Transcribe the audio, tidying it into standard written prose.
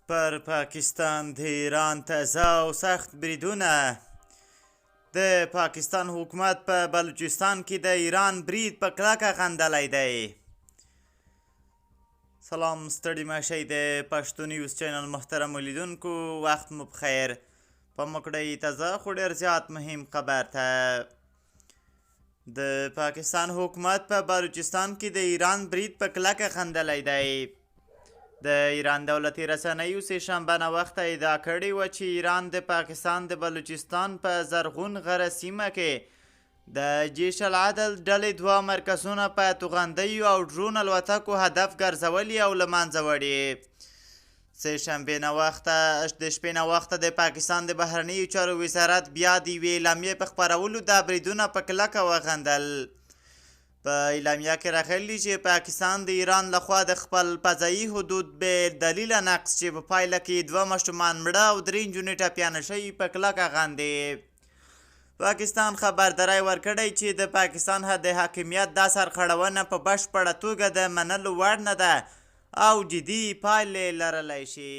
پر پاکستان د ایران تازه او سخت بریدونه. د پاکستان حکومت په بلوچستان کې د ایران برید په کلکه غندلی دی. سلام، ستړي مه شئ. د پښتو نیوز چینل محترمو لیدونکو، وخت مو پخیر. پام وکړئ تازه خو ډېر زیات مهم خبر ته. د پاکستان حکومت په بلوچستان کې د ایران برید په کلکه غندلی دی. د ایران دولتي رسنیو سې شنبه ناوخته ادعا کړې وه چې ایران د پاکستان د بلوچستان په زرغون غره سیمه کې د جیش العدل ډلې دوه مرکزونه په توغندیو او ډرون الوتکو هدف ګرځولي او له منځه وړي. سې شنبې ناوخته د شپې ناوخته د پاکستان د بهرنیو چارو وزارت بیا د یوې اعلامیې په خپرولو دا بریدونه په کلکه وغندل. په اعلامیه کې راغلي چې پاکستان د ایران لخوا د خپل فضایي حدود بې دلیله نقض، چې په پایله کې دوه ماشومان مړه او درې نجونې ټپیانې شوي، په کلکه غندي. پاکستان خبرداری ورکړی چې د پاکستان د حاکمیت دا سرغړونه په بشپړه توګه د منلو وړ نه ده او جدي پایلې لرلی شي.